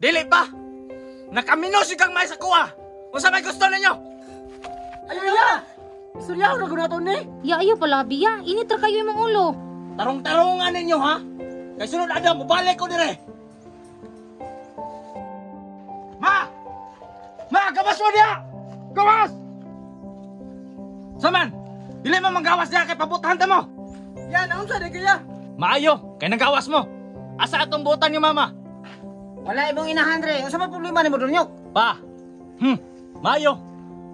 Dili pa! Nakaminos yung kang may sa kuha! Unsa may gusto ninyo? Ayaw ya! Istoryaho na gud ni. Ya ayo pala biya, init ra kayo imong ulo. Tarong-tarongan ninyo ha? Kay sunod adlaw mobalik ko dire. Ma! Ma, gawas mo diha! Gawas! Saman, dili mo manggawas diha kay pabutahan ta mo. Ya, naunsa di kaya? Maayo, kay nanggawas mo. Asa atong butan ni mama? Wala imong inahan re. Unsa man problema nimo Dunyok? Pa. Maayo.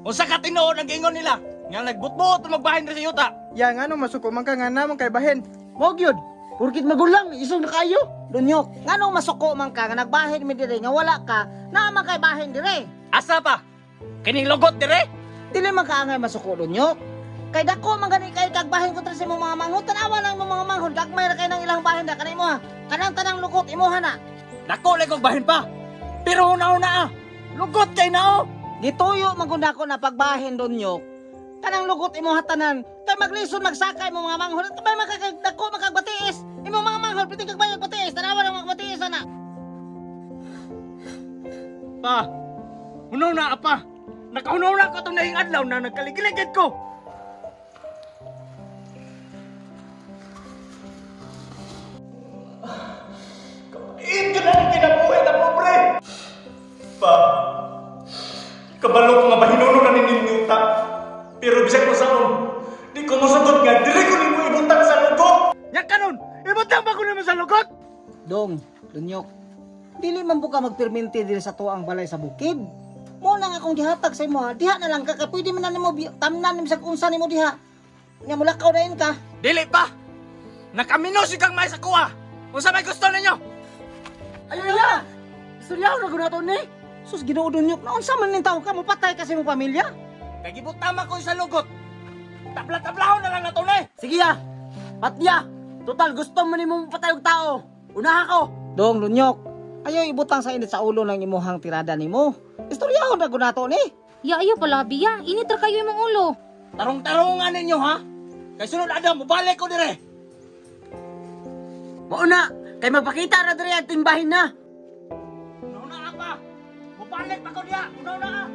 Unsa ka tinuod ang giingon nila? Nga nagbutbuot magbahin diri sa yuta. Ya ngano masuko man ka nga namang kay bahin. Mao gyud. Porkit magulang, isog na kayo. Dunyok, nganong masuko man ka nga nagbahin mi dire nga wala ka, naa man kay bahin dire. Asa pa? Kining logot dire? Dili man kaangay masuko Dunyok. Kay dako man gani kay kag bahin kontra sa imong mga manghod, tan-awa lang imong mga manghod, gagmay ra kay nang ilang bahin da kanimo ha. Kanang tanang lukot imuha na. Dako lay kog bahin pa. Pero una-una ah. Lugot kay nao. Gituyo man gud nako na pagbahin Dunyok. Kanang lugot imuha tanan, kay maglisod magsakay imong mga manghod, kabay man kag dako man kag batiis. Imong mga manghod pwede kag bayag batiis, tan-awa lang mga batiis ana. Pa. Una-una pa. Nakauna-una ko itong nahing adlaw na nagkaligiligid ko. Kapain ka na ang kinabuhi na pobre! Pa, kabalo ko nga bahinuno na ninyo ta. Pero bisag ko saon, di ko mosugot nga diri ko nimo ibutang sa lugot. Nya kanon, ibutang ba ko nimo sa lugot? Dong, Dunyok, dili man buka magpirminti diri sa tuang balay sa bukid. Mo na nga akong gihatag sa imo ha, diha na lang ka, kay pwede man na nimo tamnan nimo sa unsa nimo diha. Nya mulakaw dayon ka. Dili pa. Nakaminos yung kang may sa kuha. Unsa may gusto ninyo? Ayaw ya! Istoryaho na gud nato ni. Sus Ginoo Dunyok, naunsa man ning tawo ka, mopatay ka sa imong pamilya? Kay gibutama ko sa lugot. Tabla-tablahon na lang nato ni. Sige ya. Patya. Total gusto man nimo mapatay og tao. Unaha ko. Dong Dunyok, ayaw ibutang sa init sa ulo ng imuhang tirada nimo. Istoryaho na gud nato ni. Ya ayo pala biya, init ra kayo imong ulo. Tarong-tarongan ninyo ha. Kay sunod adlaw mobalik ko dire. Mao na, kay magpakita ra diri ang timbahin na. Una-una pa. Mobalik pa ko diha. Una-una.